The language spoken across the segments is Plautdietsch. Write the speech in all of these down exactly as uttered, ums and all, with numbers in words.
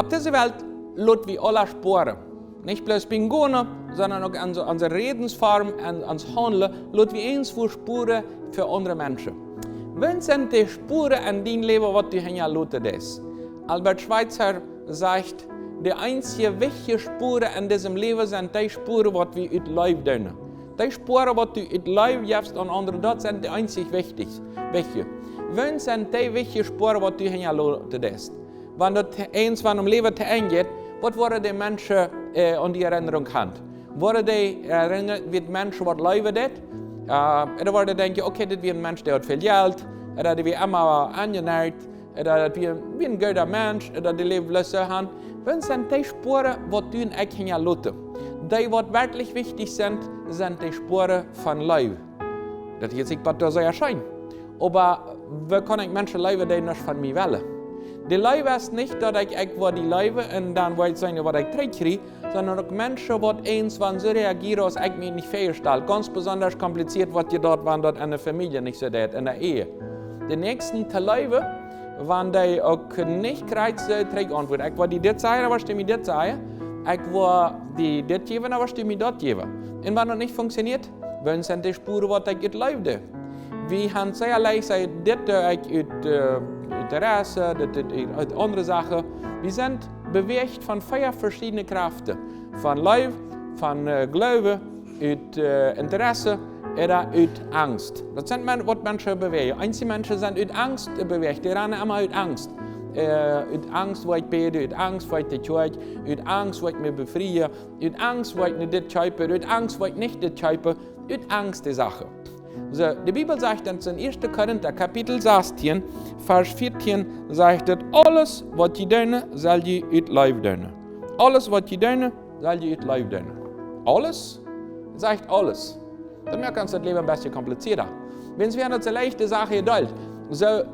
Opp dise Welt lot wie aula Spoaren. Nich bloos biem Gonen, sonda uk aun onse Rädensform, aun ons Haundlen, lot wie eenswua Spoaren fa aundre Menschen. Waut sent de Spoaren en dien Läwen, waut du hinjaloten deist? Albert Schweitzer sajcht: De eensje wichtje Spoaren en disem Läwen sent dee Spoaren, waut wie ut Leew doonen. Dee Spoaren, waut du ut Leew jefst aun aundre, daut sent de eensje wichtje. Waut sent dee wichtje Spoaren, waut du hinjaloten deist? Wan daut eenswan em Läwen to Enj jeit, waut woaren de Menschen aun die Erinnerunk han? Woaren dee erennat wie Menschen, waut Leew deit? Ooda woaren dee denkjen: Okay, dit wia een Mensch, dee haud väl Jelt, ooda dee wia emma aunjenäakt, ooda daut wia een gooda Mensch, ooda dee läwd bloos soo han. Waut sent dee Spoaren, waut du un ekj hinjaloten? Dee, waut werkjlich wichtich sent, sent dee Spoaren von Leew. Daut hieet sikj bat doa sea scheen. Oba woo kaun ekj Menschen leewen, dee nuscht von mie wellen? De Leew es nich, daut ekj, ekj woa die leewen un dan woa ekj seenen, waut ekj trigjkjrie, sonda uk Menschen, waut eenswan soo reagieren, aus ekj mie nich väajestalt. Gaunz besonda kompliziet woat daut, wan daut en de Famielje nich soo deit, en de Ehe. De Näakjsten to leewen, wan dee uk nich krakjt soo trigj auntwuaden. Ekj woa die dit sajen, dan woascht du mie dit sajen. Ekj woa die dit jäwen, dan woascht du mie daut jäwen. Un wan daut nich funkjsioneet, waut sent de Spoaren, waut ekj ut Leew doo? Wie han sea leicht, saj, dit doo ekj ut Interesse, dit, dit ut aundre Sachen. Wie sent bewäacht von vea veschiedne Kjraften: von Leew, von Gloowen, ut Interesse, ooda ut Angst. Daut sent, waut Menschen bewäajen. Eenje Menschen sent ut Angst bewäacht, dee ranen emma ut Angst. Ut Angst woa ekj bäden, ut Angst woa ekj de Kjoakj, ut Angst woa ekj mie befrieen, ut Angst woa ekj nu dit kjeepen, ut Angst woa ekj nich dit kjeepen, ut Angst de Sachen. Soo, de Bibel sajcht ons en ieeschte Korinta Kapitel sastieen, Varsch vieetieen, sajcht et: Aules, waut jie doonen, sell jie ut Leew doonen. Aules, waut jie doonen, sell jie ut Leew doonen. Aules? Sajcht aules. Daut moakt ons daut Läwen een bät komplizierta. Wiels wie han daut soo leicht de Sachen jedeelt. Soo,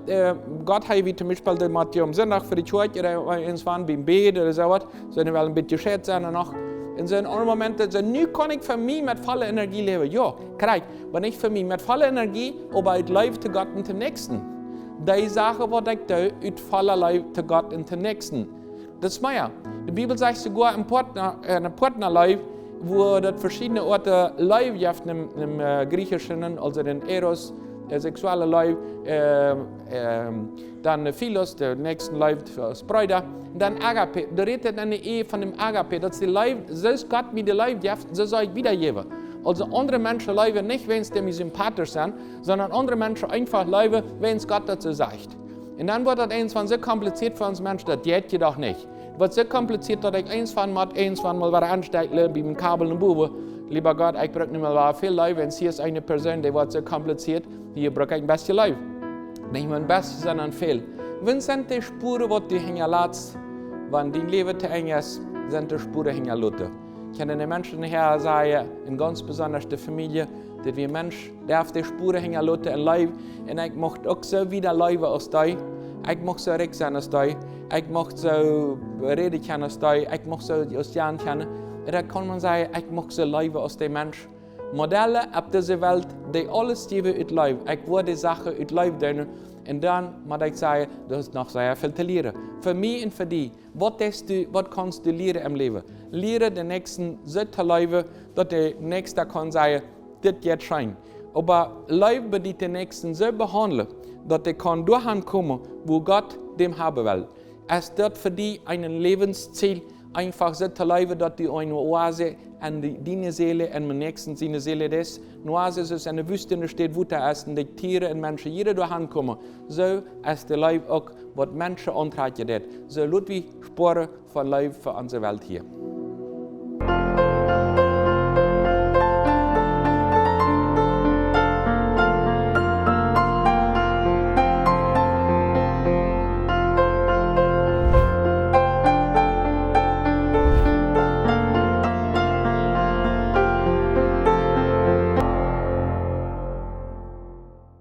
Gott haft, wie toom Biespel, dee Matthäus aum Sindach fa de Kjoakj, ooda eenswan biem Bäden ooda soo waut, soo, nu well een bät jescheit sennen un noch. En soo een aundren Moment, soo, nu kaun ekj fa mie met volle Energie läwen. Jo, krakjt, oba nich fa mie met volle Energie, oba ut Leew to Gott un toom Näakjsten. Dee Sachen, waut ekj doo, ut volle Leew to Gott un toom Näakjsten. Daut es mea. De Bibel sajcht soogoa en Partna, en Partnaleew, wua daut veschiedne Oaten Leew jeft, em, em Griechischen, aulsoo dän Eros, de seksuelle Leew, dan de Philos, de Näakjstenleew aus Breeda, un dan Agape. Doa rät et en de Ehe von däm Agape, daut es de Leew, soo aus Gott mie de Leew jeft, soo saul ekj wiedajäwen. Aulsoo aundre Menschen leewen nich, wiels dee mie sympathisch sent, sonda aundre Menschen eenfach leewen, wiels Gott daut soo sajcht. Un dan woat daut eenswan soo komplizieet fa ons Menschen, daut jeit je doch nich. Woat soo komplizieet, daut ekj eenswan mott, eenswan mol wada aunstecken, biem Kabel un bowen. Leewa Gott, ekj bruk nu mol wada väl Leew, wiels hia es eene Persoon, dee woat soo komplizieet, hia bruk ekj een bät Leew. Nich mau een bät, sonda väl. Waut sent de Spoaren, waut du hinjalatst, wan dien Läwen to Enj es, sent de Spoaren hinjaloten? Kjennen de Menschen hia sajen, un gaunz besonda de Famielje, daut wie Mensch, dee haft de Spoaren hinjaloten en Leew, un ekj mucht uk soo wieda leewen aus dee, ekj mucht soo rikj sennen aus dee, ekj mucht soo räden kjennen aus dee, ekj mucht soo aus jan kjennen. Un dan kaun maun sajen, ekj mucht soo leewen aus dee Mensch. Modellen opp dise Welt, dee aules jäwen ut Leew. Ekj woa de Sachen ut Leew doonen. Un dan mott ekj sajen, doa es noch sea väl to lieren. Fa mie un fa die. Waut deist du, waut kaust du lieren em Läwen? Lieren, de Näakjsten soo to leewen, daut de Näakjsta kaun sajen: Dit jeit scheen. Oba Leew bediet, de Näakjsten soo behaundlen, daut dee kaun doahan komen, wua Gott däm haben well. Es daut fa die een Läwensziel, eenfach soo to leewen, daut du eene Oase en die, diene Seel un däm Näakjsten siene Seel best? Eene Oase es eene Wüste, eene Städ, wua daut es, un de Tieren un Menschen jieda doahan komen. Soo es de Leew uk, waut Menschen auntrakjen deit. Soo lot wie Spoaren von Leew fa onse Welt hia.